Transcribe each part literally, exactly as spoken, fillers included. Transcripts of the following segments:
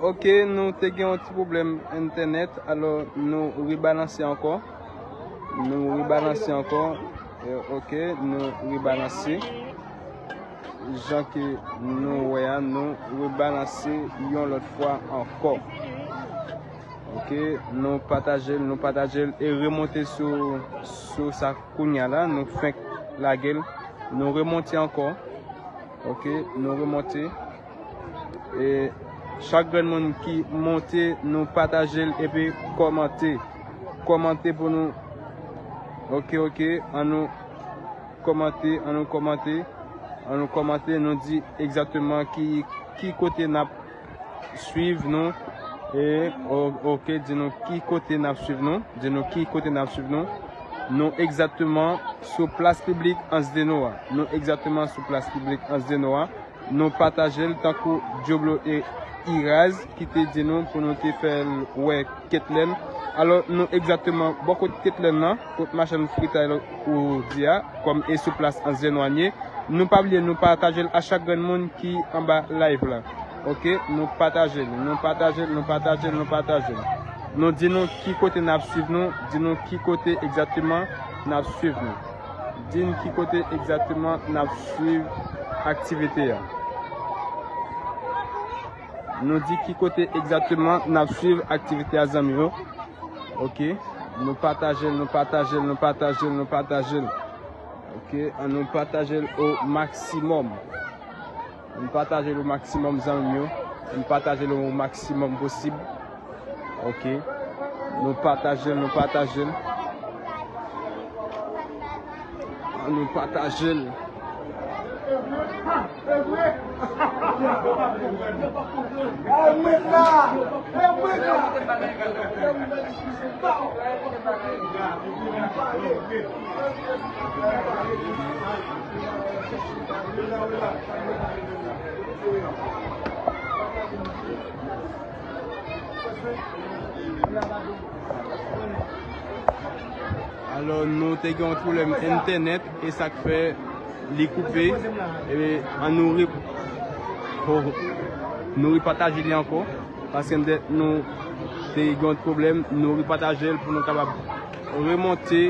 Ok, nou te gen yon ti pwoblèm entènèt, alò nou rebalanse ankò. Nou rebalanse ankò. Eh, ok, nou rebalanse. Jan ke nou wè a, nou rebalanse yon lòt fwa ankò. Ok, nou pataje l, nou pataje l e remonte sou, sou sa kounya la, nou fenk lage l, nou remonte ankò. Ok, nou remonte. E chak grenn moun ki monte, nou pataje l epi kòmante. Kòmante pou nou. Ok, ok, an nou kòmante, an nou kòmante, an nou kòmante, nou di egzakteman ki, ki kote n ap swiv nou. E, o-, ok, di nou ki kote n ap swiv nou, di nou ki kote n ap swiv nou. Nou egzakteman sou plas piblik Anse des Noix. Nou egzakteman sou plas piblik Anse des Noix. Nou pataje l tankou Djoblo e Iraz ki te di nou pou nou te fè l wè Ketlen. Alò, nou egzakteman bò kot Ketlen nan, kot machann fritay la ou di a, kòm e sou plas Anse des Noix n ye. Nou pa bliye, nou pataje l a chak grenn moun ki anba live la. Ok, nou pataje l, nou pataje l, nou pataje l, nou pataje l. Nou di nou ki kote n ap swiv nou, di nou ki kote egzakteman n ap swiv nou. Di n ki kote egzakteman n ap swiv aktivite a. Nou di ki kote egzakteman n ap swiv aktivite a, zanmi yo. Ok, nou pataje l, nou pataje l, nou pataje l, nou pataje l. Ok, an nou pataje l o maksimòm. An nou pataje l o maksimòm, zanmi yo. An nou pataje l o maksimòm posib. Ok. Nou pataje l, nou pataje l. An nou pataje l. Alò, nou te gen yon pwoblèm entènèt, e sa k fè li koupe. E an nou re-, oh, nou repataje li ankò, paske nou te, nou te gen yon pwoblèm, nou repataje l pou nou kapab remonte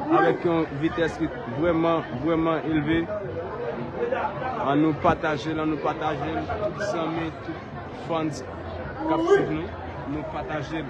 avèk yon vitès ki vrèman, vrèman elve. An nou pataje l, an nou pataje l, tout zanmi, tout fans k ap swiv nou, nou pataje l.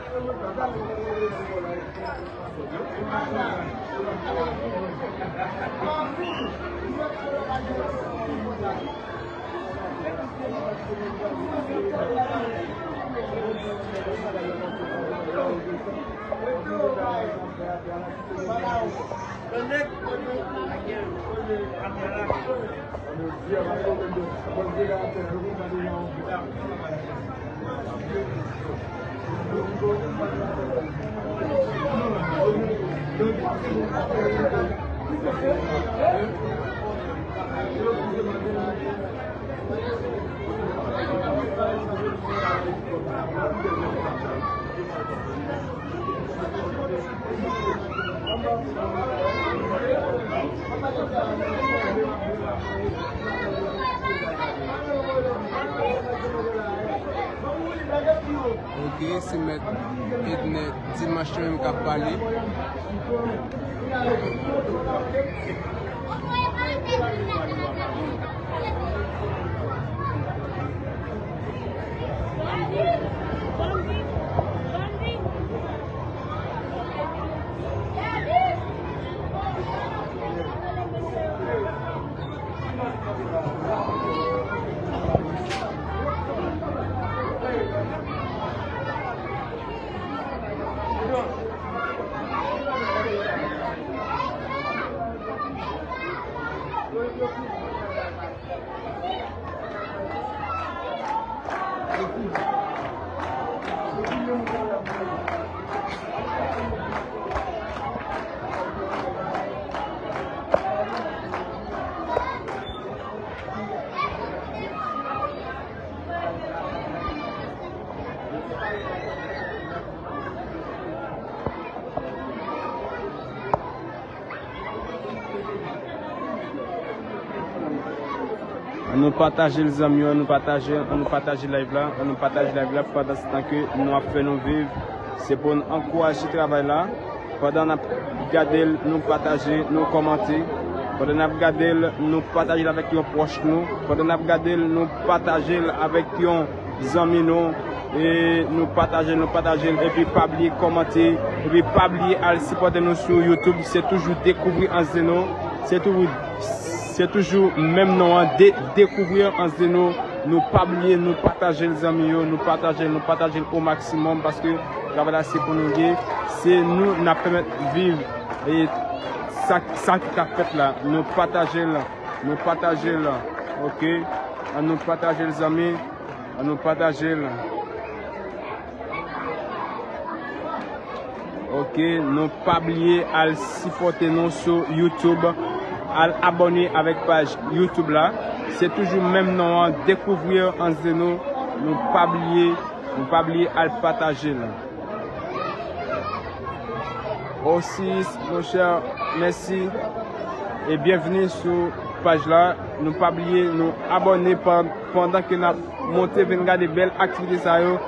Ok, se mèt Edner Dimanche li menm k ap pale. Nou pataje l, zanmi yo, nou pataje, an nou pataje live la, an nou pataje live la pandan se tan ke nou ap fè nou viv. Se pou n ankouraje travay la. Pandan n ap gade l, nou pataje, nou kòmante. Pandan n ap gade l, nou pataje l avèk yon pwòch nou. Pandan n ap gade l, nou pataje l avèk yon zanmi nou. E nou pataje l, nou pataje l. Epi pa bliye kòmante. Epi pa bliye al sipòte nou sou YouTube. Se toujou Dekouvri Anse Deno. Se toujou, se toujou menm non an, de, Dekouvri Anse Deno. Nou pa bliye, nou pataje l, zanmi yo. Nou pataje l, nou pataje l o maksimòm paske travay la se pou nou l ye. Se nou n ap pèmèt viv e sa, sa ki ka fèt la. Nou pataje l, nou pataje l. Oke? An nou pataje l, zanmi. An nou pataje l. Oke, nou pa bliye al sipòte nou sou YouTube. Al abòne avèk paj YouTube la. Se toujou menm non an, Découvrir Anse Deno. Nou pa bliye, nou pa bliye al pataje l. Osis, monchè, mèsi e byenvni sou paj la. Nou pa bliye, nou abòne pan-, pandan ke n ap monte vin gade bèl aktivite sa yo.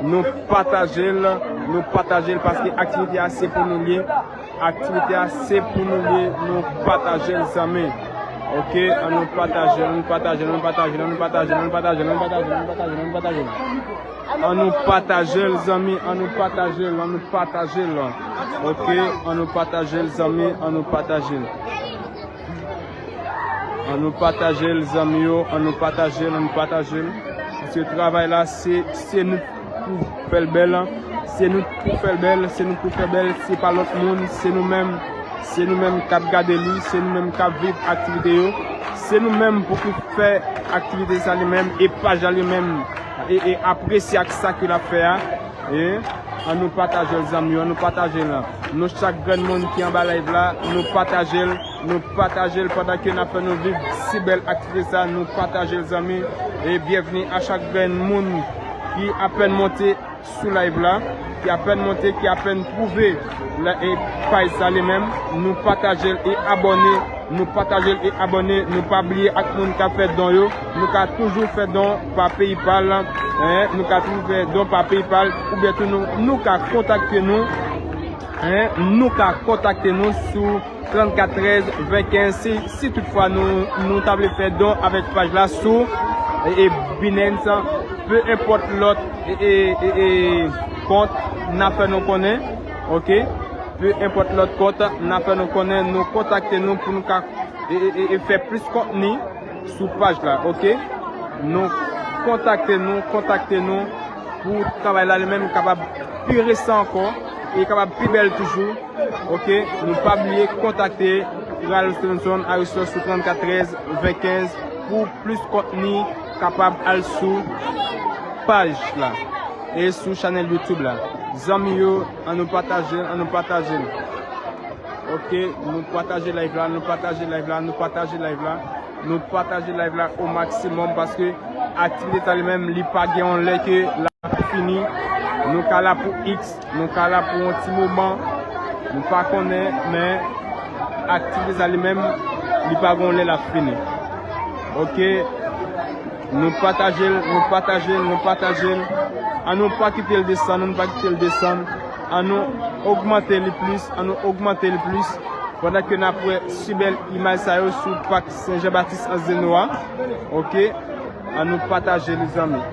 Nou pataje l, nou pataje l paske aktivite a se pou nou l ye. Aktivite a se pou nou l ye, nou pataje l, zanmi. Oke, an nou pataje l, an nou pataje l, an nou pataje l, an nou pataje l, an nou pataje l, an nou pataje l, an nou pataje l, an nou pataje l. An nou pataje l, zanmi, an nou pataje l. Oke, an nou pataje l, zanmi, an nou pataje l. An nou pataje l, zanmi yo, an nou pataje l, an nou pataje l. Paske travay la, se, se nou pou fè l bèl, se nou pou fè l bèl, se nou pou fè bèl, se pa lòt moun, se nou menm, se nou menm k ap gade li, se nou menm k ap viv aktivite yo, se nou menm pou ki fè aktivite sa li menm, e paj la li menm, e, e apresye ak sa ke l ap fè a. E, an nou pataje l, zanmi yo, an nou pataje l. Nou chak grenn moun ki anba live la, nou pataje l, nou pataje l pandan ke n ap fè nou viv si bèl aktivite sa, nou pataje l, zanmi. E byenvni a chak grenn moun ki apèn monte sou live la, ki apèn monte, ki apèn twouve la, e paj sa li menm, nou pataje l e abòne. Nou pataje l e abòne, nou pa bliye ak moun k ap fè don yo. Nou ka toujou fè don pa PayPal, en, nou ka toujou fè don pa PayPal, oubyen tou nou, nou ka kontakte nou, en, nou ka kontakte nou sou trannkat trèz ven kenz, si, si toutfwa nou, nou ta vle fè don avèk paj la sou, e, e Binance, pe enpòt lòt, e, e, e, e kont, n a fè nou konnen, oke? Pe enpòt lòt kont, n a fè nou konnen, nou kontakte nou pou nou ka e, e, e, e fè plis kontni sou paj la, oke? Nou kontakte nou, kontakte nou pou travay la li menm kapab pi resan ankò e kapab pi bèl toujou, oke? Nou pa bliye kontakte Ralph Stevenson Aristos sou trannkat trèz ven kenz pou plis kontni kapab al sou paj la e sou chanèl YouTube la. Zanmi yo, an nou pataje l, an nou pataje l. Oke, nou pataje live la, nou pataje live la, nou pataje live la, nou pataje live la o maksimòm paske aktivite sa li menm li pa gen yon lè ke l ap fini. Nou ka la pou X, nou ka la pou yon ti moman, nou pa konnen, men aktivite sa li menm li pa gen yon lè l ap fini. Oke, nou pataje l, nou pataje l, nou pataje l. An nou pa kite l desann, an nou pa kite l desann. An nou ogmante li plis, an nou ogmante li plis. Pandan ke n ap wè si bèl imaj sa yo sou pak Sen Jan Batis Anse Deno a. Oke, an nou pataje li, zanmi.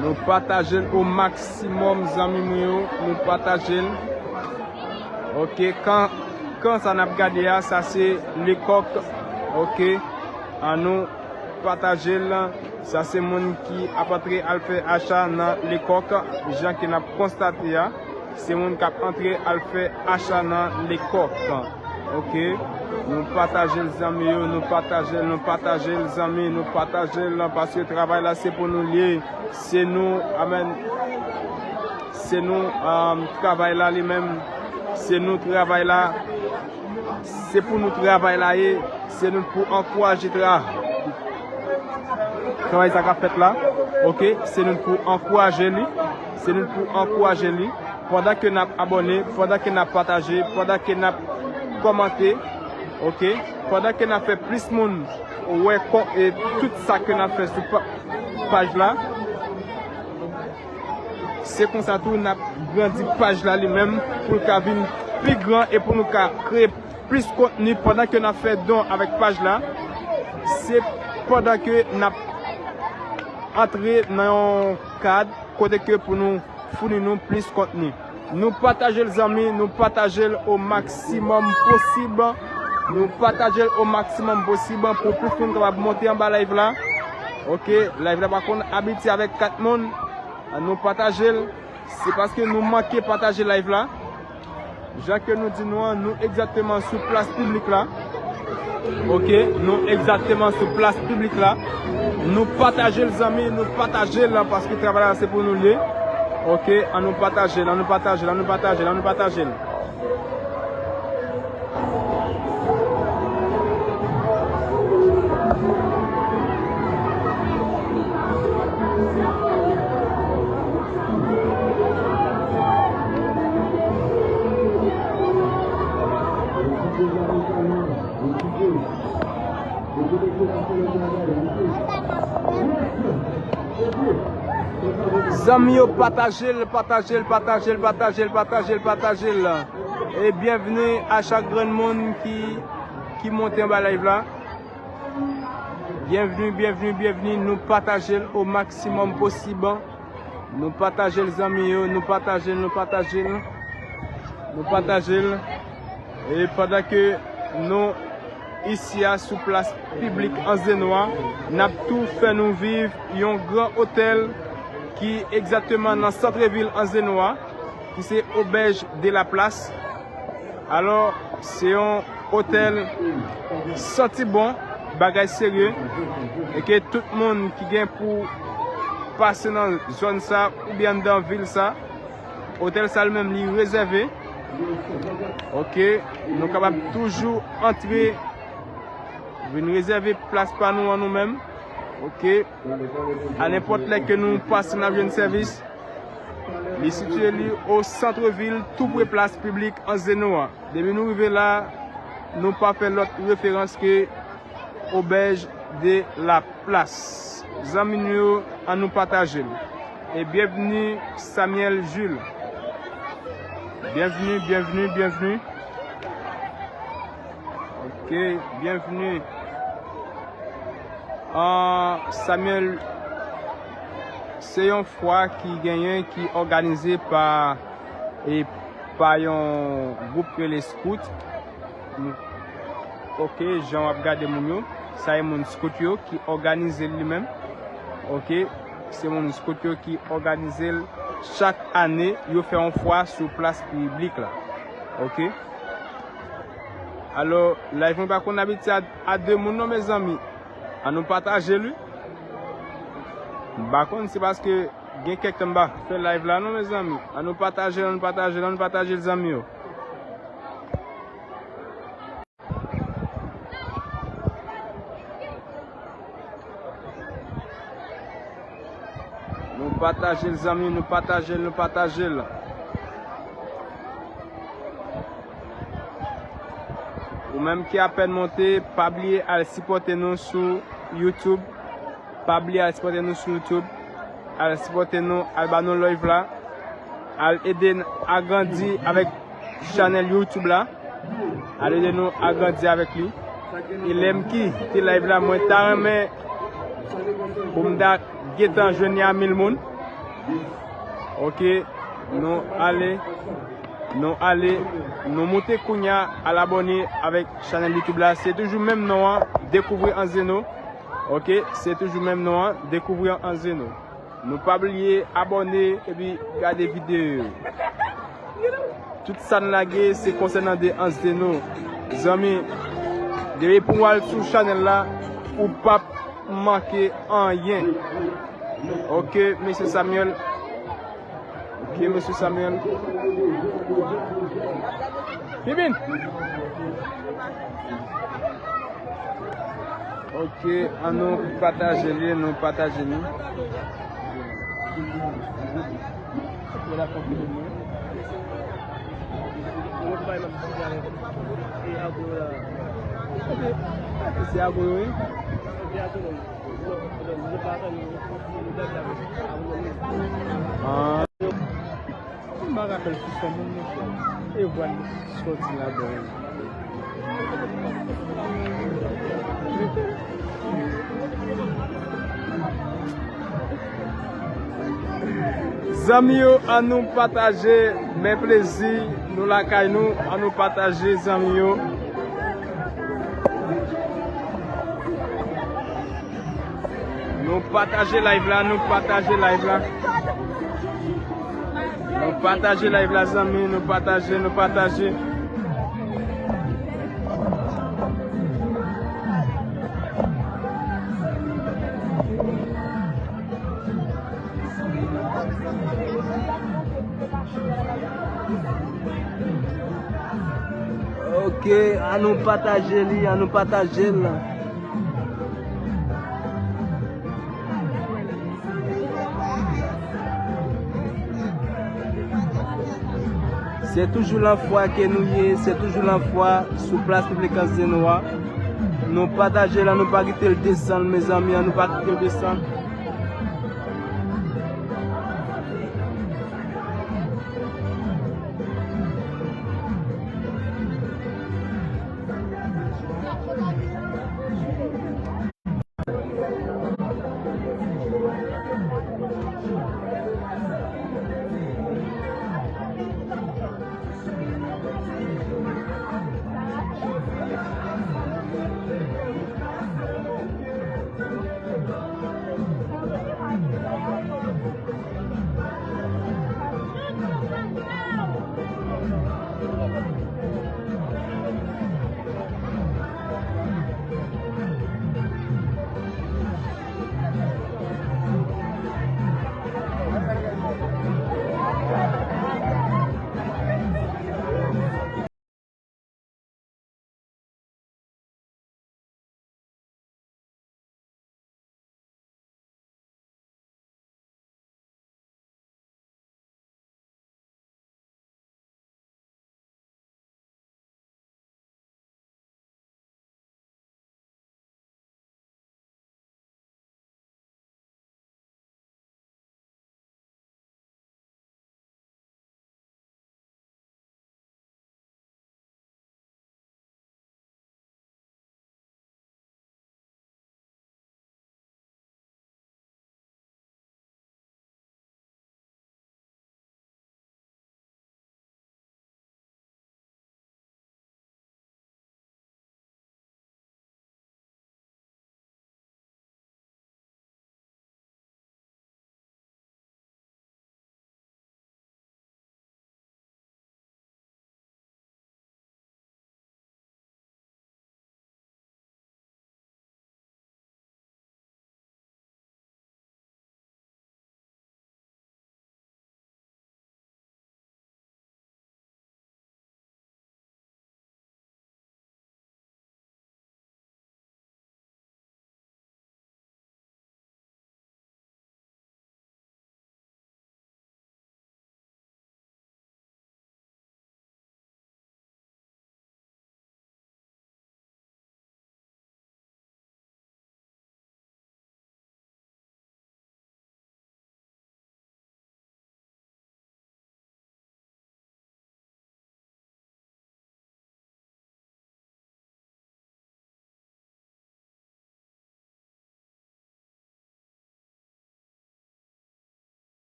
Nou pataje l o maksimòm, zanmi mwen yo. Nou pataje l. Oke, kan, kan sa n ap gade a, sa se Lekòk. Oke, an nou pataje l. Sa se moun ki ap antre al fè acha nan Lekòk, jan ke n ap konstate a. Se moun k ap antre al fè acha nan Lekòk. Oke. Nou pataje l, zanmi yo, nou pataje l, nou pataje l, zanmi, nou pataje l, paske travay la se pou nou l ye. Se nou, amèn. Se nou, um, travay la li menm. Se nou travay la. Se pou nou travay la ye. Se nou pou ankouraje tra-, travay sa k ap fèt la. Ok, se nou pou ankouraje li. Se nou pou ankouraje li. Pandan ke n ap abòne, pandan ke n ap pataje, pandan ke n ap kòmante, ok, pandan ke n ap fè plis moun wè kò, e tout sa ke n ap fè sou pa-, paj la, se konsa tou n ap grandi paj la li menm, pou l ka vin pi gran e pou nou ka kreye plis kontni pandan ke n ap fè don avèk paj la. Se pandan ke n ap antre nan yon kad kote ke pou nou founi nou plis kontni. Nou pataje l zanmi, nou pataje l o maksimòm posib. Nou pataje l o maksimòm posib pou plis moun kapab monte anba live la. Ok, live la pa konn abitye avèk kat moun. Ann nou pataje l. Se paske nou manke pataje live la. Jan ke nou di nou an, nou egzakteman sou plas piblik la. Ok, nou egzakteman sou plas piblik la. Nou pataje l zanmi, nou pataje l paske travay la se pou nou l ye. Ok, ann nou pataje l, ann nou pataje l, ann nou pataje l, ann nou pataje l. Zanmi yo, pataje l, pataje l, pataje l, pataje l, pataje l, pataje l. E byenvni a chak grenn moun ki, ki monte anba live la. Byenvni, byenvni, byenvni. Nou pataje l o maksimòm posib. Nou pataje l, zanmi yo, nou pataje l, nou pataje l. Nou pataje l. E pandan ke nou isi a sou plas piblik Anzeno a, n ap tou fè nou viv yon gran otèl ki egzakteman nan sant vil Anzeno a, ki se Auberge de la Place. Alò, se yon otèl santi bon, bagay serye, e ke tout moun ki gen pou pase nan zòn sa oubyen anndan vil sa, otèl sa li menm li rezève. Ok, nou kapab toujou antre, vin rezève plas pa nou an nou menm. Ok, a nenpòt lè ke nou pase n ap jwenn sèvis. Li sitiye li o sant vil, tou pre plas piblik Anzeno a. Depi nou rive la, nou pa fè lòt referans ke Auberge de la Place. Zanmi nou yo, ann nou pataje l. E byenvni Samuel Jules. Byenvni, byenvni, byenvni. Ok, byenvni. Ah, Samuel, se yon fwa ki genyen, ki òganize pa, e, pa yon gwoup rele Scout. Ok, jan w ap gade moun yo, sa e moun Scout yo ki òganize l li menm. Ok, se moun Scout yo ki òganize l. Chak ane, yo fè yon fwa sou plas piblik la. Ok. Alò, live mwen pa konn abitye a, a de moun non, mezanmi. Ann nou pataje l wi. M pa konn si paske gen kèk tan m pa fè live la non, mezanmi. Ann nou pataje l, ann nou pataje l, ann nou pataje l, zanmi yo. Nou pataje l, zanmi, nou pataje l, nou pataje l. Ou menm ki apèn monte, pa bliye al sipòte nou sou YouTube. Pa bliye al sipòte nou sou YouTube. Al sipòte nou, al ba nou love la. Al ede n agrandi avèk chanèl YouTube la. Al ede nou agrandi avèk li. E lè m kite live la, mwen ta renmen pou m ta gentan jwenn li a mil moun. Ok, nou ale, nou ale, nou moute kounya, al abòne avèk chanèl YouTube la. Se toujou menm non an, Découvrir Anzeno. Ok, se toujou menm non an, Découvrir Anzeno. Nou pa bliye abòne epi gade videyo yo. Tout sa n lage se konsènan de Anzeno. Zanmi, depi pou w al sou chanèl la, ou p ap manke anyen. Ok, mesye Samuel. Ok, mesye Samuel. Vin, vin. Ok, an nou pataje li, nou pataje li. Se Agoyo, wi. Ah. M pa rapèl sou fòm moun nan. E vwa l soti ladan. Zanmi yo, an nou pataje, men plezi, nou lakay nou, an nou pataje, zanmi yo. Nou pataje live la, nou pataje live la. Nou pataje live la, zanmi, nou pataje, nou pataje. Ok, an nou pataje li, an nou pataje l. Se toujou lan fwa ke nou ye, se toujou lan fwa sou plas piblik Anse des Noix. Nou pataje l, an nou pa kite l desann, mezanmi, an nou pa kite l desann.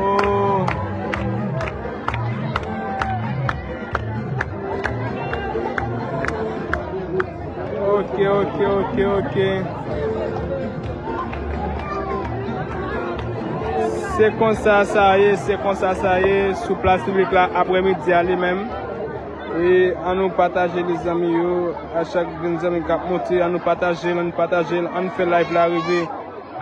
Oh. Ok, ok, ok, ok. Se konsa sa ye, se konsa sa ye sou plas piblik la aprèmidi a li menm. E ann nou pataje, lezanmi yo, a chak grenn zanmi k ap monte, ann nou pataje l, ann pataje l, ann fè live la rive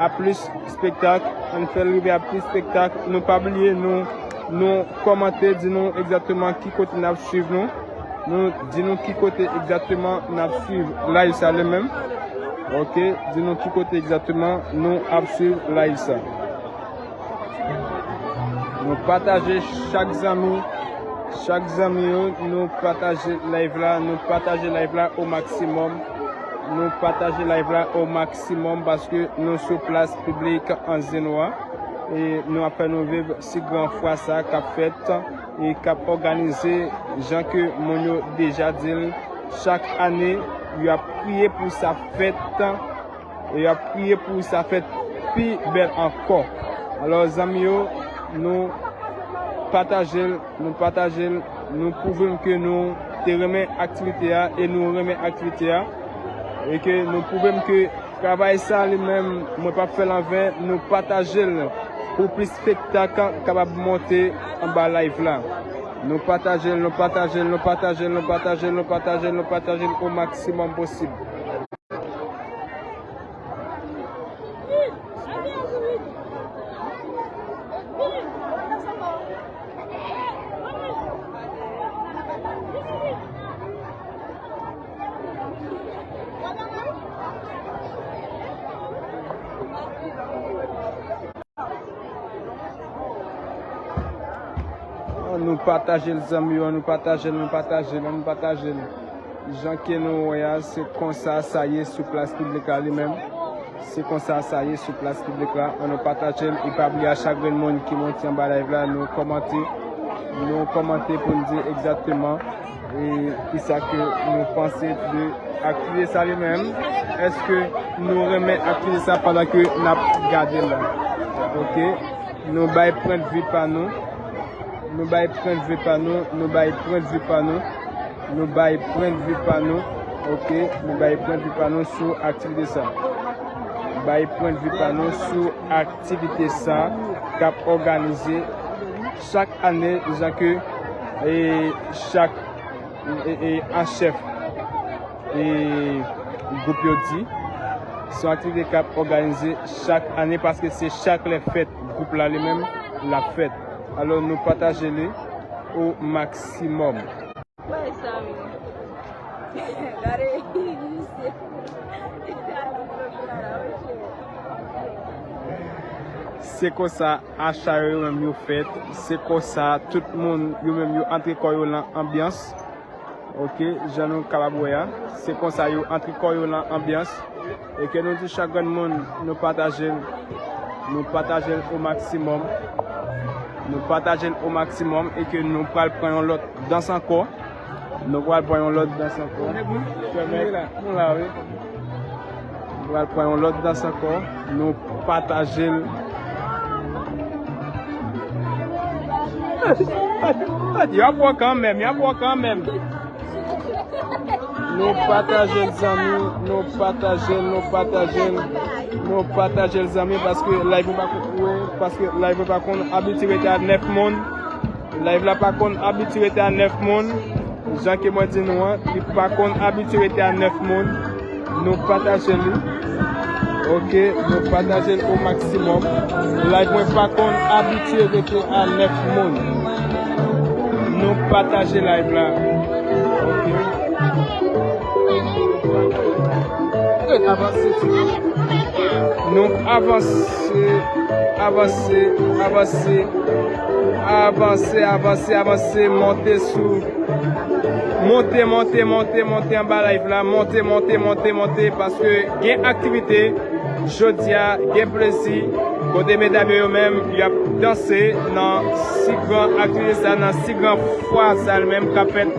a plis spektak, ann fè l rive a plis spektak. Nou pa bliye, nou, nou kòmante, di nou egzakteman ki kote n ap swiv nou. Nou di nou ki kote egzakteman n ap swiv live sa li menm. Ok, di nou ki kote egzakteman nou ap swiv live sa. Nou pataje chak zanmi, chak zanmi yo, nou pataje live la, nou pataje live la o maksimòm. Nou pataje live la o maksimòm paske nou sou plas piblik an Zenwa. E nou ap fè nou viv si gran fwa sa k ap fèt e k ap òganize jan ke moun yo deja di l. Chak ane, y ap priye pou sa fèt. E y ap priye pou sa fèt pi bèl ankò. Alò, zanmi yo, nou pataje l, nou pataje l, nou pwouve m ke nou te renmen aktivite a e nou renmen aktivite a. E ke nou pwouve m ke travay sa li menm, mwen p ap fè l anven, nou pataje l pou plis spektak kapab monte anba live la. Nou pataje l, nou pataje l, nou pataje l, nou pataje l, nou pataje l, nou pataje l o maksimòm posib. Ann nou pataje l, zanmi yo, ann nou pataje l, ann nou pataje l, ann nou pataje l. Jan ke nou wè a, se konsa sa ye sou plas piblik la li menm. Se konsa sa ye sou plas piblik la. Ann nou pataje l e pa bliye a chak grenn moun ki monte anba live la, nou kòmante, nou kòmante pou n di egzakteman e kisa ke nou panse de aktivite sa li menm. Èske nou renmen aktivite sa pandan ke n ap gade l la? Ok. Nou bay pwennvi pa nou. Nou bay pwennvi pa nou. Nou bay pwennvi pa nou. Nou bay pwennvi pa nou. Ok. Nou bay pwennvi pa nou sou aktivite sa. Bay pwennvi pa nou sou aktivite sa k ap òganize chak ane, jan ke, e, chak, e, e, an chèf, e, gwoup yo di. Se yon aktivite k ap òganize chak ane, paske se chak lè fèt gwoup la li menm l ap fèt. Alò, nou pataje li o maksimòm. Wè sa menm. Gade misye. Se konsa acha yo menm yo fèt. Se konsa tout moun yo menm yo antre kò yo nan anbyans. Ok, jan nou kapab wè a, se konsa yo antre kò yo nan anbyans. E ke nou di chak grenn moun, nou pataje l, nou pataje l o maksimòm. Nou pataje l o maksimòm e ke nou pral pran yon lòt dans ankò. Nou pral pran yon lòt dans ankò. Nou la, wi. Nou pral pran yon lòt dans ankò. Nou pataje l. Y ap wè kanmenm, y ap wè kanmenm. Nou pataje l, zanmi, nou pataje l, nou pataje l, nou pataje l, zanmi, paske live pa konn, wi, paske live pa konn abitye rete a nèf moun. Live la pa konn abitye rete a nèf moun. Jan ke mwen di nou an, li pa konn abitye rete a nèf moun. Nou pataje li. Ok, nou pataje l o maksimòm. Live mwen pa konn abitye rete a nèf moun. Nou pataje live la. Ok. Ret avanse ti. Nou avanse, avanse, avanse. Avanse, avanse, avanse, monte sou. Monte, monte, monte, monte anba live la. Monte, monte, monte, monte, paske gen aktivite jodi a, gen plezi. Kote medam yo, yo menm, y ap danse nan si gran aktivite sa, nan si gran fwa sa li menm k ap fèt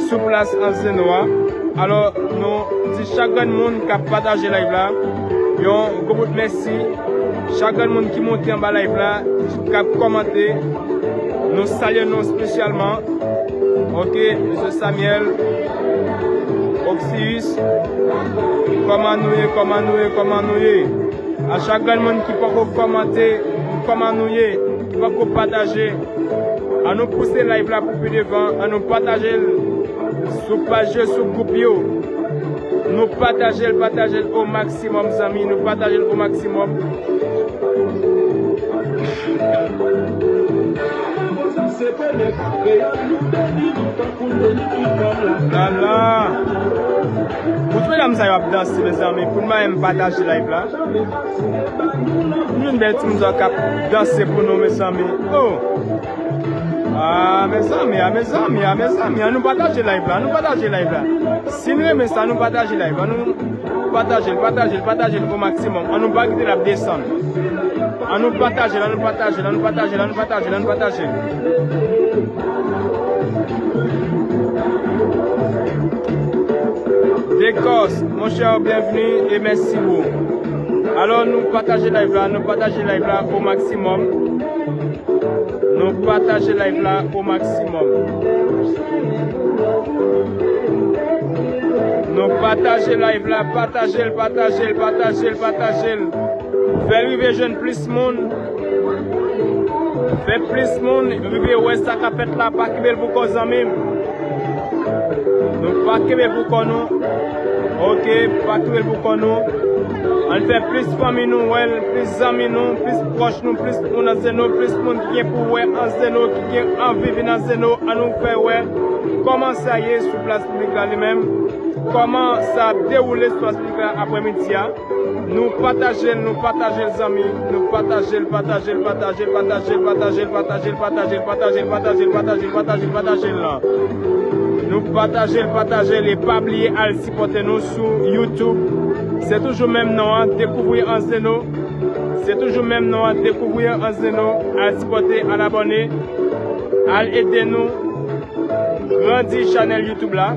sou plas Anse des Noirs. Alò, nou di chak grenn moun k ap pataje live la, yon gwo bout mèsi. Chak grenn moun ki monte anba live la, k ap kòmante, nou salye nou espesyalman. Ok, mesye Samuel, Oxius, kòman nou ye, kòman nou ye, kòman nou ye? A chak grenn moun ki poko kòmante, kòman nou ye, ki poko pataje, ann nou pouse live la pou pi devan, ann nou pataje l. Sou paj yo, sou gwoup yo. Nou pataje l, pataje l o maksimòm, zanmi. Nou pataje l o maksimòm. Ala! Pou tout medam sa yo ap danse, mezanmi, pou nou menm pataje live la. Nou jwenn bèl timoun sa k ap danse pou nou, mezanmi. Oh! Ah, mezanmi, ah, mezanmi, ah, mezanmi, an nou pataje live la, an nou pataje live la. Si n renmen sa, nou pataje live la. Nou pataje l, pataje l, pataje l o maksimòm. An nou pa kite l ap desann. An nou pataje l, an nou pataje l, an nou pataje l, an nou pataje l, an nou pataje l. Dekòs, monchè, byenvni e mèsi bro. Alò, nou pataje live la, nou pataje live la o maksimòm. Nou pataje live la o maksimòm. Nou pataje live la, pataje l, pataje l, pataje l, pataje l. Fè l rive jwenn plis moun. Fè plis moun rive wè sa k ap fèt la, pa kenbe l pou kò, zanmi m. Nou pa kenbe l pou kò nou. Ok, pa kenbe l pou kò nou. Ann fè plis fanmi nou wè l, plis zanmi nou, plis pwòch nou, plis moun Anzeno, plis moun ki gen pou wè Anzeno, ki gen anvi vin Anzeno, ann nou fè wè kòman sa ye sou plas piblik la li menm, kòman sa ap dewoule sou plas piblik la aprèmidi a. Nou pataje l, nou pataje l, zanmi. Nou pataje l, pataje l, pataje l, pataje l, pataje l, pataje l, pataje l, pataje l, pataje l, pataje l, pataje l, pataje l, pataje l la. Nou pataje l, pataje l, e pa bliye al sipòte nou sou YouTube. Se toujou menm non an, Dekouvrir Anzeno. Se toujou menm non an, Dekouvrir Anzeno. Al sipòte, al abòne, al ede nou grandi chanèl YouTube la.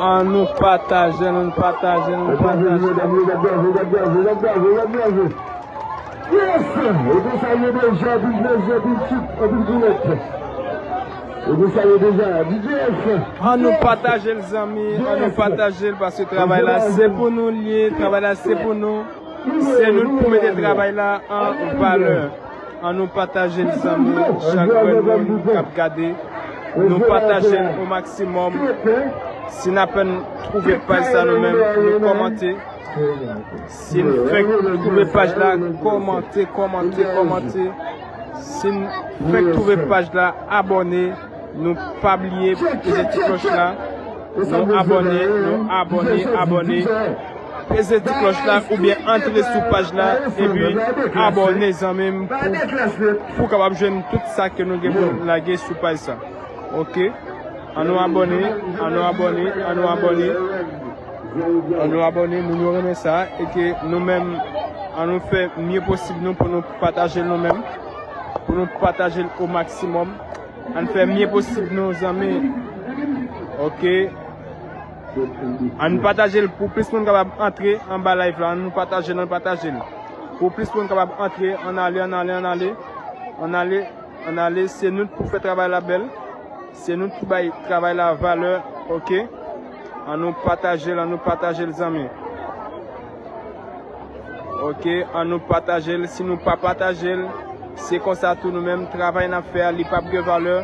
An nou pataje l, an nou pataje l, an nou pataje l. Yes! E konsa yo deja, anpil plezi, anpil chik, anpil boulèt. E konsa yo deja, D J F. An nou pataje l, zanmi, an nou pataje l, paske travay la se pou nou l ye, travay la se pou nou. Se nou k pou mete travay la an valè. An nou pataje l, zanmi, chak grenn moun k ap gade. Nou pataje l o maksimòm. Si n apèn twouve paj sa nou menm, nou kòmante. Si n fèk twouve paj la, kòmante, kòmante, kòmante. Si n fèk twouve paj la, abòne. Nou pa bliye peze ti klòch la. Nou abòne, nou abòne, abòne. Peze ti klòch la oubyen antre sou paj la epi abòne, zanmi m, pou, pou w kapab jwenn tout sa ke nou gen pou n lage sou paj sa. Ok? An nou abòne, an nou abòne, an nou abòne. An nou abòne, moun yo renmen sa, e ke nou menm, an nou fè mye posib nou pou nou pataje l nou menm, pou nou pataje l o maksimòm. Ann fè mye posib nou, zanmi. Ok. Ann pataje l pou plis moun kapab antre anba live la. Ann pataje l, ann pataje l. Pou plis moun kapab antre, ann ale, ann ale, ann ale. Ann ale, ann ale. Se nou k pou fè travay la bèl. Se nou k pou bay travay la valè. Ok. Ann nou pataje l, ann nou pataje l, zanmi. Ok, ann nou pataje l. Si nou pa pataje l, se konsa tou nou menm, travay n ap fè a, li p ap gen valè,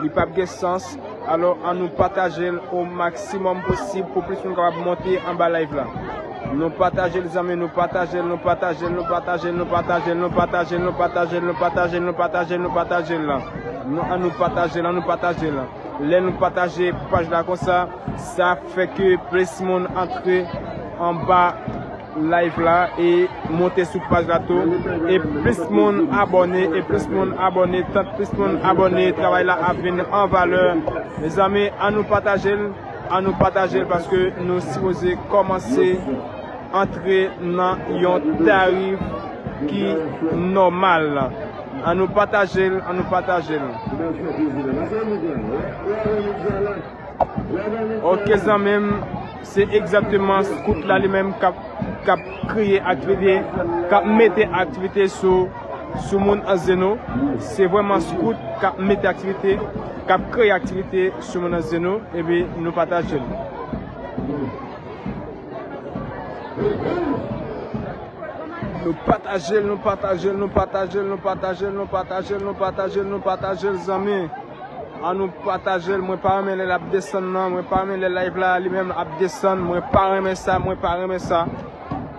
li p ap gen sans. Alò, ann nou pataje l o maksimòm posib pou plis moun kapab monte anba live la. Nou pataje l, zanmi, nou pataje l, nou pataje l, nou pataje l, nou pataje l, nou pataje l, nou pataje l, nou pataje l, nou pataje l, nou pataje l la. Nou, ann nou pataje l, ann nou pataje l. Lè nou pataje paj la konsa, sa fè ke plis moun antre anba live la e monte sou paj la tou. E plis moun abòne, e plis moun abòne, tank plis moun abòne, travay la ap vin an valè. Mezanmi, ann nou pataje l, ann nou pataje l paske nou sipoze kòmanse antre nan yon tarif ki nòmal. Ann nou pataje l, ann nou pataje l. Ok, zanmi m, Se egzakteman scout la li menm k ap, k ap kreye aktivite, k ap mete aktivite sou, sou moun Anzeno. Se vrèman scout k ap mete aktivite, k ap kreye aktivite sou moun Anzeno, epi nou pataje l. Nou pataje l, nou pataje l, nou pataje l, zanmi. An nou pataje l, mwen pa renmen lè l ap desann nan, mwen pa renmen lè live la li menm ap desann, mwen pa renmen sa, mwen pa renmen sa.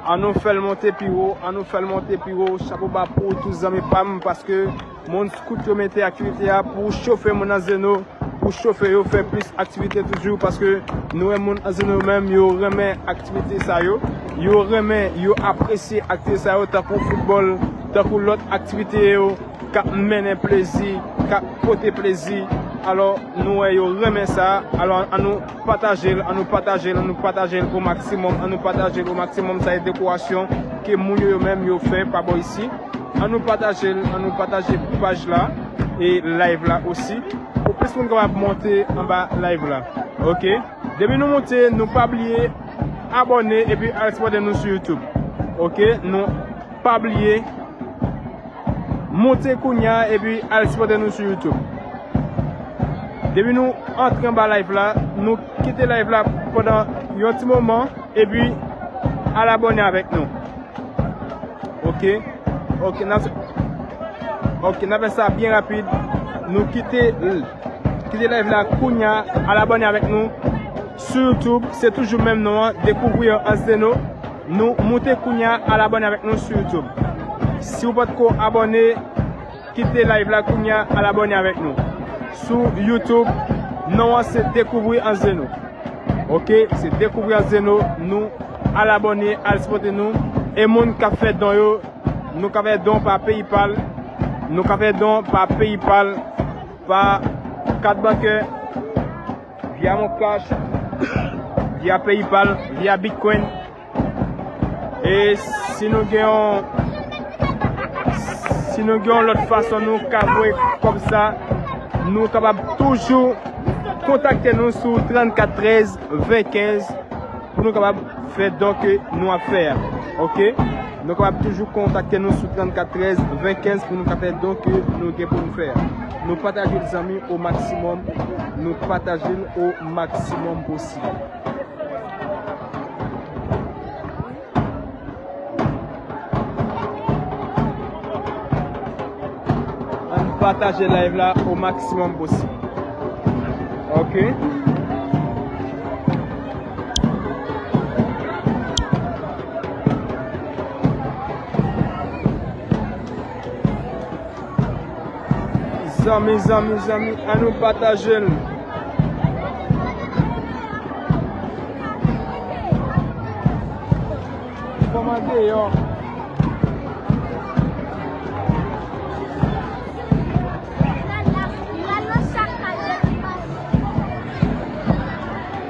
An nou fè l monte pi wo, an nou fè l monte pi wo, chapo ba pou ou tou zanmi pa m, paske moun scout yo mete aktivite a pou chofe moun Anzeno, pou chofe yo fè plis aktivite toujou, paske nou wè moun Anzeno yo menm yo renmen aktivite sa yo, yo renmen, yo apresye aktivite sa yo, tankou foutbòl, tankou lòt aktivite yo k ap mennen plezi, k ap pote plezi. Alò, nou wè yo renmen sa. Alò, an nou pataje l, an nou pataje l, an nou pataje l o maksimòm, an nou pataje l o maksimòm. Sa e dekorasyon ke moun yo, yo menm yo fè pa bò isi. An nou pataje l, an nou pataje paj la e live la osi. Pou plis moun kapab monte anba live la. Oke? Depi nou monte, nou pa bliye abòne epi al sipòte nou sou YouTube. Oke? Nou pa bliye monte kounya epi al sipòte nou sou YouTube. Depi nou antre anba live la, nou kite live la pandan yon ti moman epi al abòne avèk nou. Oke? Oke, n ap, oke, n ap fè sa byen rapid. Nou kite, kite live la kounya, al abòne avèk nou sou YouTube, se toujou menm non an, Découvrir Anzeno. Nou moute kounya, al abòne avèk nou sou YouTube. Si w potko abòne, kite live la kounya, al abòne avèk nou. Sou YouTube, non an se Découvrir Anzeno. Oke, se Découvrir Anzeno, nou al abòne, al sipòte nou. E moun k ap fè don yo, nou ka fè don pa PayPal, nou ka fè don pa PayPal, pa kat bankè, via Moncash, via PayPal, via Bitcoin. E si nou gen yon, si nou gen yon lòt fason nou ka voye kòb sa, nou kapab toujou kontakte nou sou trannkat trèz ven kenz pou nou kapab fè don ke nou ap fè a. Oke? Nou kapab toujou kontakte nou sou trannkat trèz ven kenz pou nou ka fè don ke nou gen pou nou fè a. Nou pataje l zanmi o maksimòm, nou pataje l o maksimòm posib. Ann pataje live la o maksimòm posib. Oke. Zanmi, zanmi, zanmi, ann nou pataje l. Kòman deyò?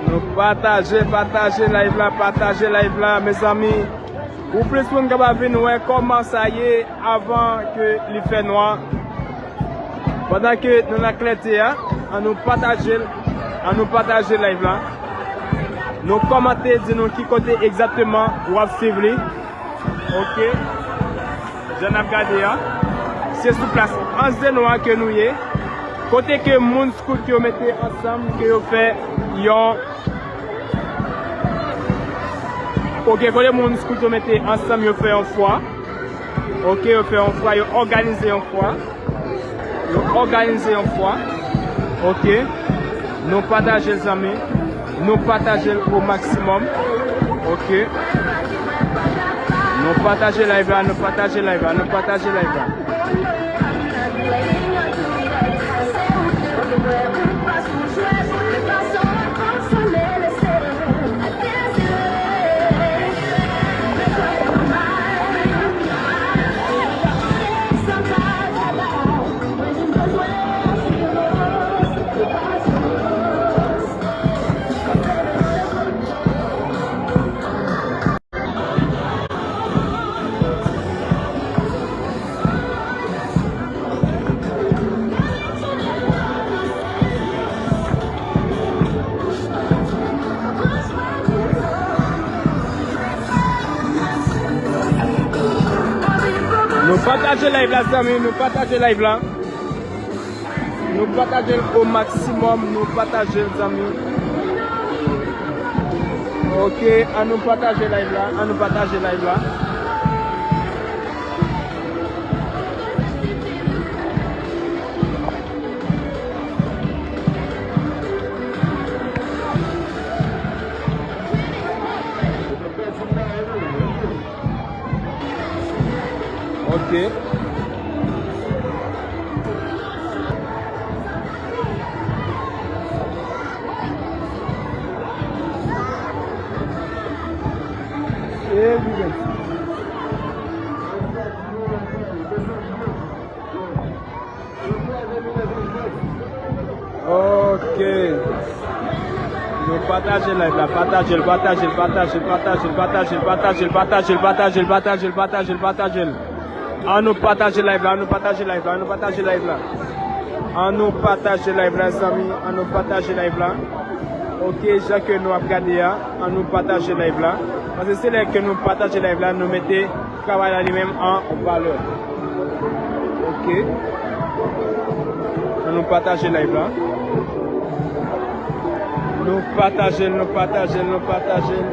Nou pataje, pataje live la, pataje live la, mezanmi. Pou plis moun kapab vin wè kòman sa ye avan ke li fè nwa. Pandan ke nou nan klète a, ann nou pataje l, ann nou pataje live la. Nou kòmante, di nou ki kote egzakteman w ap swiv li. Oke. Jan n ap gade a, se sou plas Anzeno a ke nou ye. Kote ke moun scout yo mete ansanm, ke yo fè yon Oke, kote moun scout yo mete ansanm, yo fè yon fwa. Oke, yo fè yon fwa, yo òganize yon fwa. Yo òganize yon fwa. Oke. Nou pataje l, zanmi. Nou pataje l o maksimòm. Oke. Nou pataje live la, nou pataje live la, nou pataje live la. Pataje live la, zanmi, nou pataje live la. Nou pataje l o maksimòm, nou pataje l, zanmi. Ok, ann nou pataje live la, ann nou pataje live la. Ok. Evidence. Ok. Nou pataje live la, pataje l, pataje l, pataje l. Ann nou pataje live la, ann nou pataje live la, ann nou pataje live la. Ann nou pataje live la, zanmi, ann nou pataje live la. Ok, jan ke nou ap gade a, ann nou pataje live la. Paske se lè ke nou pataje live la, nou mete travay la li menm an valè. Ok. Ann nou pataje live la. Nou pataje l, nou pataje l, nou pataje l.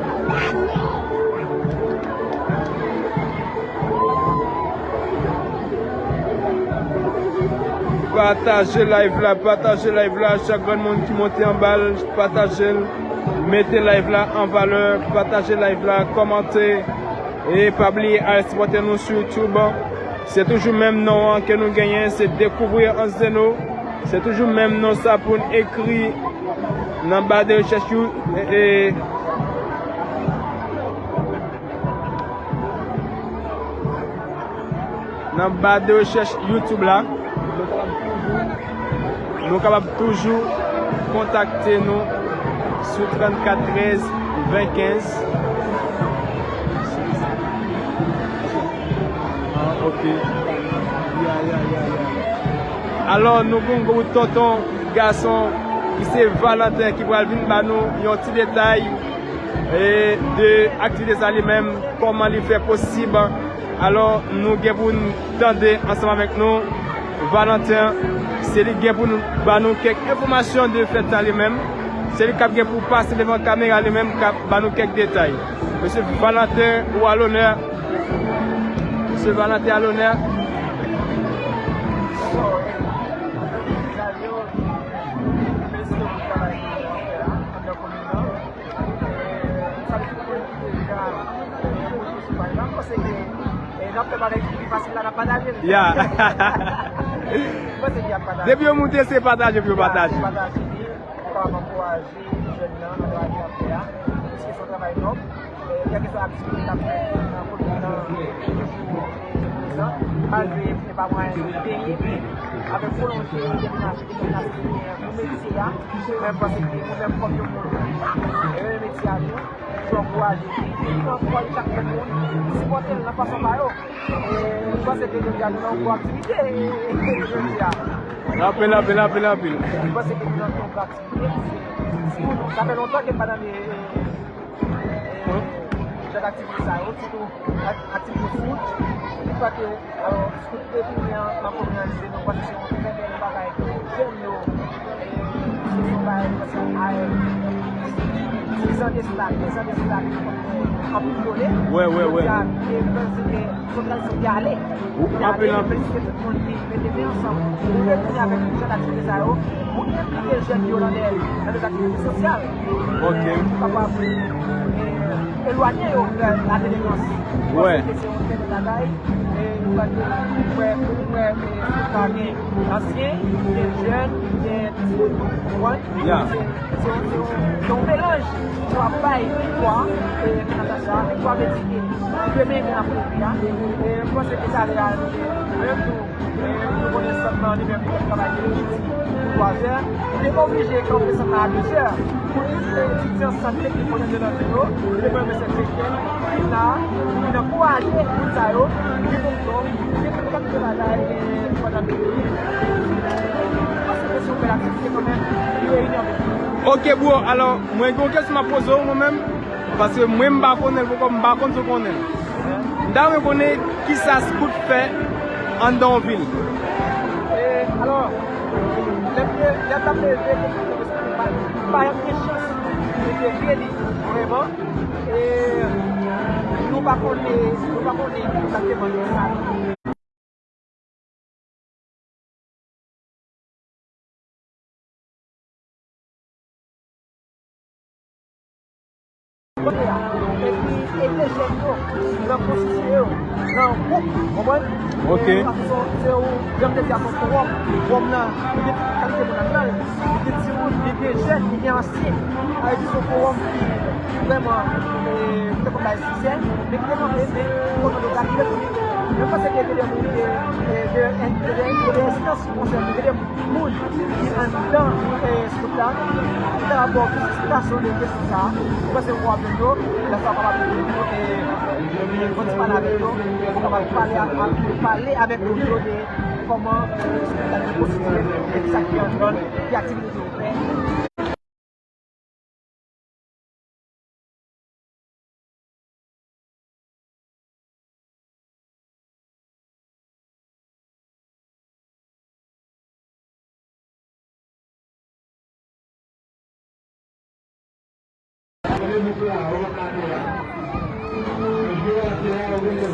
Pataje live la, pataje live la. Chak grenn moun ki monte anba l, pataje l. Mete live la an valè, pataje live la, kòmante. E pa bliye al sipòte nou sou YouTube. Se toujou menm non an ke nou genyen, se Dekouvrir Anzeno. Se toujou menm non sa pou n ekri nan ba de rechèch yo. E, e, nan ba de rechèch YouTube la. Nou kapab toujou kontakte nou sou trannkat trèz ven kenz. Ah, ok. Ya, ya, ya, ya. Alò, nou gen yon gwo tonton gason ki se Valentin ki pral vin ba nou yon ti detay, e, de aktivite sa li menm, kòman li fè posib. Alò, nou gen pou n tande ansanm avèk nou Valentin, se li gen pou nou ba nou kèk enfòmasyon de fèt sa li menm. Se li k ap gen pou pase devan kamera li menm, k ap ba nou kèk detay. Mesye Valentin, ou a lonè. Mesye Valentin a lonè. Sa ki pou konn ki deja, eh, monte sou paj la, m panse ke, eh, n ap fè bagay ki pi fasil la, n ap pataje l. Ya. M panse ke y ap pataje. Depi yo monte, se pataje pou yo pataje. Ya, se pataje li. Pou kapab ankouraje jèn nan nan travay li ap fè a. Piske se yon travay nòb. Eh, kèlkeswa aktivite l ap fè nan komin nan, li toujou, eh, prezan. Malgre li pa mwayen li peye, men avèk volonte, detèminasyon, detèminasyon li genyen pou metye a, mwen panse ke nou menm kòm yon moun ki renmen metye a tou, nou ankouraje li, nou ankouraje chak grenn moun, sipòte l nan fason pa yo. E nou panse ke jodi a nou nan yon gwo aktivite jodi a. Anpil, anpil, anpil, anpil. Nou panse ke nou nan yon gwo aktivite, se, se, sa fè lontan ke m pa nan, e, e, jan aktivite sa yo, sitou ak-, aktivite scout. Li fè ke, alò, scout retounen an, an komin Anzeno, nou panse se yon trè bèl bagay pou jèn yo, e, se yon bagay, paske, a, e, diz an de sila, kenz an de sila, nou konn wè anpil vole. Wè, wè, wè. Jodi a, e, nou panse ke se yon tradisyon ki ale. Anpil, anpil. Mwen felisite tout moun ki mete men ansanm pou retounen avèk jan aktivite sa yo, pou enplike jèn yo nan de, nan de aktivite sosyal. Ok. Pou kapab, eh, elwanye yo de la delenkwans. Wè. Paske se yon trè bèl bagay. E nou pa gen, mwen, mwen, eh, si pa gen ansyen, gen jèn, gen timoun, ou konprann? Ya. Se, se, se yon, se yon melanj pou ap bay viktwa, e, Natacha, viktwa vle di ke demen gen apre vi a. E, m panse ke talè a, nou menm tou, e, nou konnen sant lan li menm li travay depi piti pou twa zè. Nou te oblije kanpe sant lan a de zè. Pou tout etidyan sant teknik Polyvalent de Londres yo, nou te pran mesye Etienne, ki la, ki ankouraje moun sa yo, ki konprann, ki konprann ke bagay, e, pandan peyi. Paske se yon bèl aktivite kanmenm, li reyini anpil moun. Ok, bro, alò, mwen gen yon kesyon m ap poze w, mwen menm, paske mwen, m pa konnen l, poko, m pa konn si w konnen l. M ta renmen konnen kisa scout fè anndan yon vil. E, alò, lè m te, lè m t ap leve, m pa, m pa janm gen chans de leve li, vrèman. E nou pa konnen, nou pa konnen egzakteman ki sa. Kote a. Epi ede jèn yo nan konstitiye yo nan gwoup, konprann? Ok. E, se yon, se yon, jan m te di a, se yon fowòm. Fowòm nan, li gen tout kalite moun ladan l. Li gen timoun, li gen jèn, li gen ansyen. Sa vle di se yon fowòm ki vrèman, e, te konn bay sijè, men ki te kanpe, men kote yo kalkile pou li. Mwen panse ke gen de moun, e, e, de, de, de, de enstans konsène, gen de moun ki anndan, e, scout la, ki ta rapò ki sitiyasyon de kesyon sa a, ou panse w ap jwenn yo, lè sa w kapab, e, e, fon ti pale avèk yo, ou kapab pale a, a, pale avèk moun yo de kòman, e, scout la te konstitiye, e kisa ki anndan l, ki aktivite yo fè.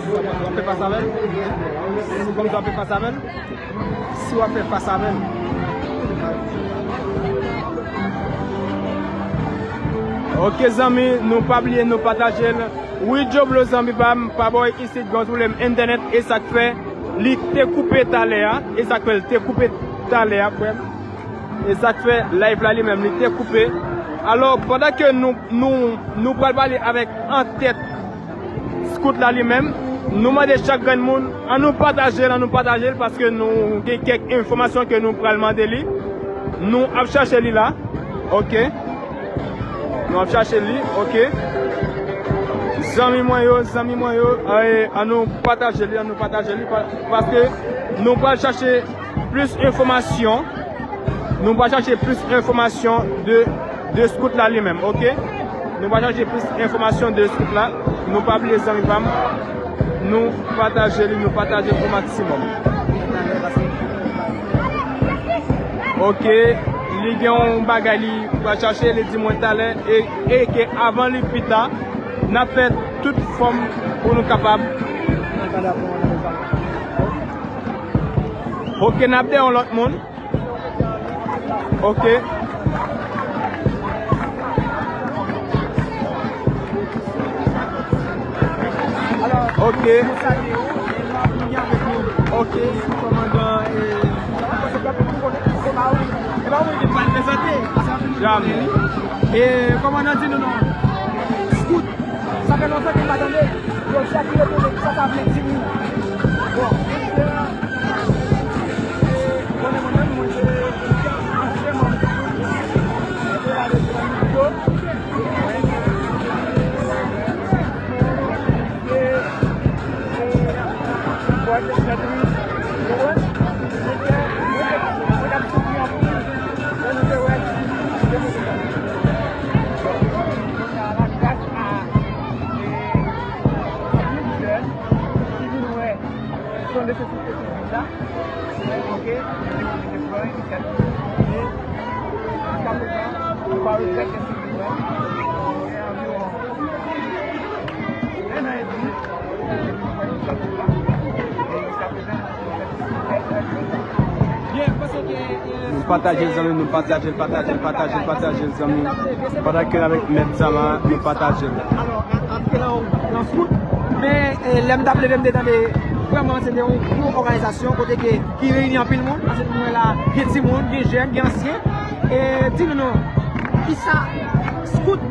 W ap fè fas avè l? Kòmsi w ap fè fas avè l? Si w ap fè fas avè l. Ok, zanmi, nou pa bliye, nou pataje l. Wi, Djoblo, zanmi pa m, pa bò isit, gen yon ti pwoblèm entènèt, e sa k fè li te koupe talè a, e sa k fè l te koupe talè a, frè m. E sa k fè live la li menm, li te koupe. Alò, pandan ke nou, nou, nou pral pale avèk antèt scout la li menm, nou mande chak grenn moun, ann nou pataje l, ann nou pataje l, paske nou gen kèk enfòmasyon ke nou pral mande li. Nou ap chache li la. Ok. Nou ap chache li, ok. Zanmi mwen yo, zanmi mwen yo, e, ann nou pataje li, ann nou pataje li, pa-, paske nou pral chache plis enfòmasyon. Nou pral chache plis enfòmasyon de, de scout la li menm, ok? Nou pral chache plis enfòmasyon de scout la. Nou pa bliye, zanmi pa m, nou pataje li, nou pataje l o maksimòm. Ok, li gen yon bagay li pral chache, li di mwen talè, e, e ke avan li pita, n ap fè tout fòm pou nou kapab. Ok, n ap de yon lòt moun. Ok. Ok. Ok. Kòmandan, e, kòmandan di nou non. Scout. Sa fè lontan ke m pa tande. Yo di a ki retounen, kisa sa vle di wi? Bon, konnen mwen menm, mwen se ansyen manm de la Repiblik yo. Mwen se, e, e, bò Sentri, ou konprann? Mwen te, mwen te, mwen t ap soufri anpil lè nou te wè, te moute sa. Kounye a la, gras a, e, anpil jèn ki vin wè son nesesite pou vil la. Ok, li te pran inisyativ. E jiska prezan, nou pa regrèt envesti nou, e, anviwon en an edmi. Nou pataje l, zanmi, nou pataje l, pataje l, pataje l, pataje l, zanmi. Pandan ke avèk Mèt Zama, nou pataje l. Alò, an-, antre nan, nan scout, men, e, lè m t ap leve, m te tande, vrèman, se te yon gwo òganizasyon, kote ke, ki reyini anpil moun, paske nou wè la, gen timoun, gen jèn, gen ansyen. E di nou non, kisa scout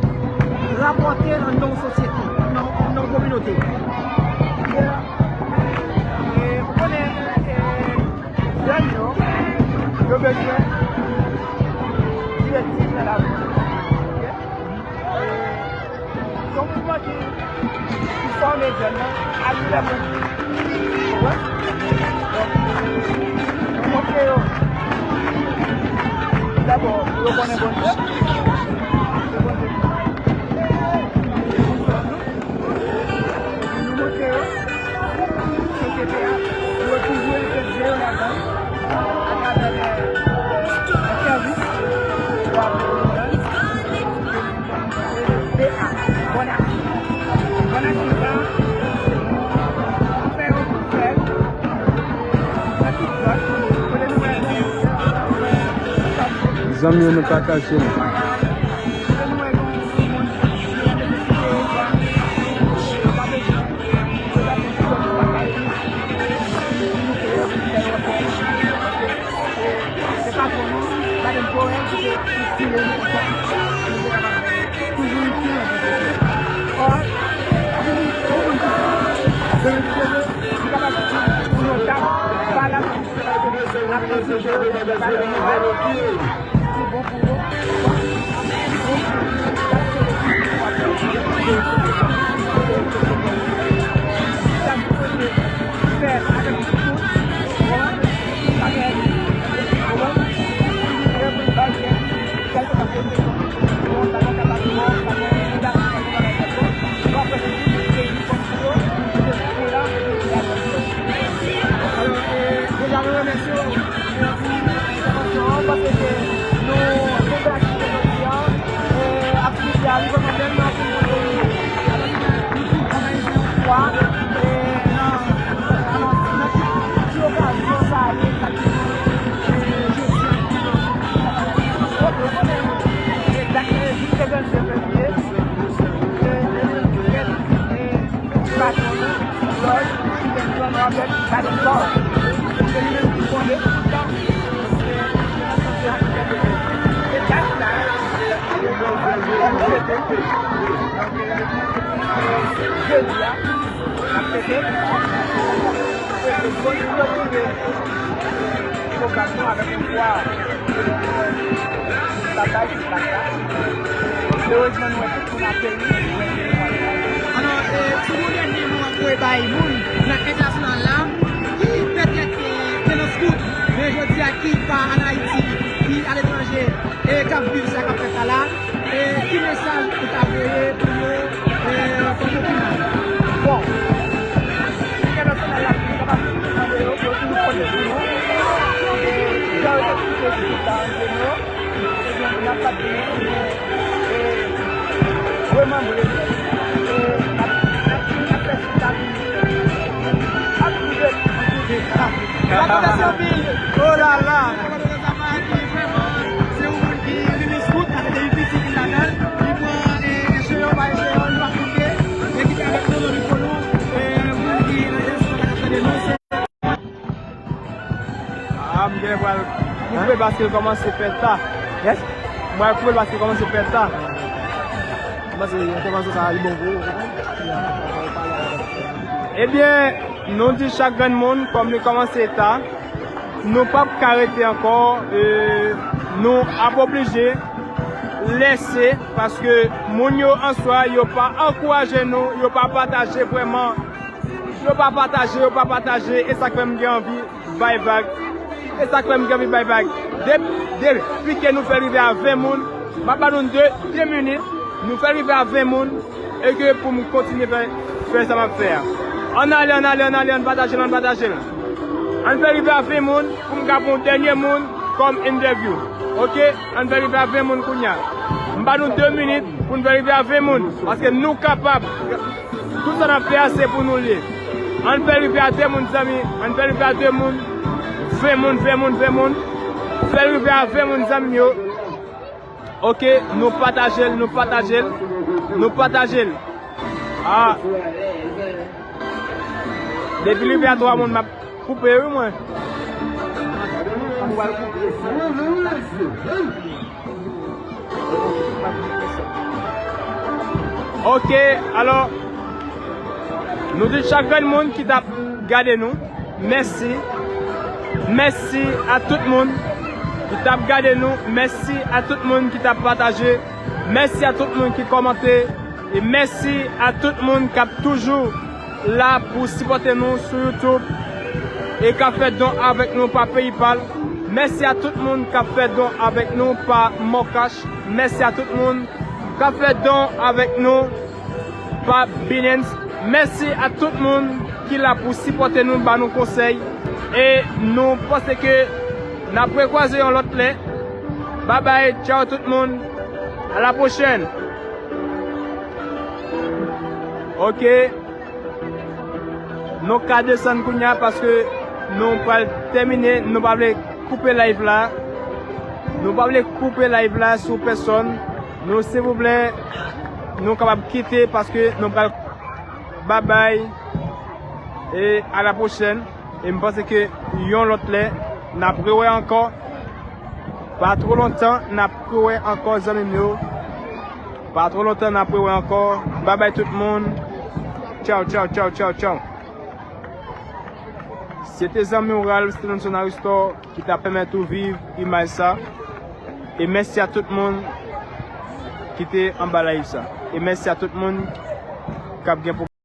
rapòte anndan yon sosyete, anndan, anndan yon kominote? E, ou konnen, e, jèn yo, yo bezwen direktiv nan lavi. Ok? Se yon mouvman ki, ki fòme jèn nan a travè moun. Konprann? Donk, nou montre yo dabò pou yo konnen Bondye. Se Bondye ki, ki sòt nou. Epi nou montre yo sosyete a, pou yo toujou Zanmi yo, nou pataje l. Alò, e, deja nou remèsye w, e, pou entèvansyon an, paske nou, nou fè aktivite jodi a, e, aktivite a rive nan bèl nan pou nou, e, alò, nou tout analize yon fwa, e, nan, alò, nan ki, ki okazyon sa ye, egzakteman, e, jodi a, ki nan, e, dat, e, jou vennde fevriye, e, e, e, e, patwon nou, Lòd, Steven John Robert Badinson. Se li menm ki fondè tout tan. Se dat sa, jodi a, n ap fete. Fete bon pou yo tounen. Pwogram nou avèk yon vwa. Batay, batay. Erezman, nou wè tout moun ap beni. Alò, e, ti mo dènye mo ap voye bay moun nan entènasyonal la, ki petèt, e, te nan scout, men jodi a ki pa ann Ayiti, ki aletranje, e k ap viv sa k ap fèt la la. E ki mesaj ou ta voye pou yo, e, kòm opinan? Bon, entènasyonal la, nou kapab mande yo pou yo toujou konte sou nou. E jan yo te kite sou ta an nou, ebyen, n ap pa t gen pou nou, e, remanbre nou. E n ap, n ap, n ap fè chita pou nou. Ap prive, ap prive. N ap fè anpil. Oh la la. Sa pa di vrèman, se yon moun ki vin sou wout, paske depi piti li ladan l, li pran, e, eseyon pa eseyon, li pa koute, e kite avèk nou, nou li pou nou, e, moun ki nan dyaspo ka tande nou, se a, m genlè pral koupe l paske l kòmanse fè ta. Yes. M pral koupe l paske l kòmanse fè ta. M panse entèvansyon sa a li bon pou ou, ou konprann? Ebyen, nou di chak grenn moun, kòm li kòmanse ta, nou p ap ka rete ankò, e, nou ap oblije lese, paske moun yo an swa, yo pa ankouraje nou, yo pa pataje vrèman, yo pa pataje, yo pa pataje, e sa k fè m gen anvi bay vag. E sa k fè m gen anvi bay vag. De, depi ke nou fè rive a ven moun, m ap ba nou de, de minit, nou fè rive a ven moun, e ke pou m kontinye fè, fè sa m ap fè a. Ann ale, ann ale, ann ale, ann pataje l, ann pataje l. Ann fè rive a ven moun pou m ka pran yon dènye moun kòm entèvyou. Oke? Ann fè rive a ven moun kounye a. M ba nou de minit pou n fè rive a ven moun, paske nou kapab. Tout sa n ap fè a, se pou nou l ye. Ann fè rive a ven moun, zanmi. Ann fè rive a ven moun. Ven moun, ven moun, ven moun. Fè rive a ven moun, zanmi yo. Oke, nou pataje l, nou pataje l, nou pataje l. A. Depi l rive a twa moun, m ap koupe, wi, mwen. Oke, alò, nou di chak grenn moun ki t ap gade nou, mèsi. Mèsi a tout moun ki t ap gade nou. Mèsi a tout moun ki t ap pataje. Mèsi a tout moun ki kòmante. E mèsi a tout moun k ap toujou la pou sipòte nou sou YouTube e k ap fè don avèk nou pa PayPal. Mèsi a tout moun k ap fè don avèk nou pa MonCash. Mèsi a tout moun k ap fè don avèk nou pa Binance. Mèsi a tout moun ki la pou sipòte nou, ba nou konsèy. E nou panse ke n ap rekwaze yon lòt lè. Babay, tchaw tout moun. A la pwochèn. Oke. Nou ka desann kounye a paske nou pral tèmine. Nou pa vle koupe live la. Nou pa vle koupe live la sou pèsòn. Nou, silvouplè, nou kapab kite paske nou pral babay e a la pwochèn. E m panse ke yon lòt lè, n ap rewè ankò. Pa twò lontan, n ap rewè ankò, zanmi m yo. Pa twò lontan, n ap rewè ankò. Babay tout moun. Tchaw, tchaw, tchaw, tchaw, tchaw. Se te zanmi w Ralph Stevenson Aristor ki ta pèmèt ou viv imaj sa. E mèsi a tout moun ki te anba live sa. E mèsi a tout moun k ap gen pou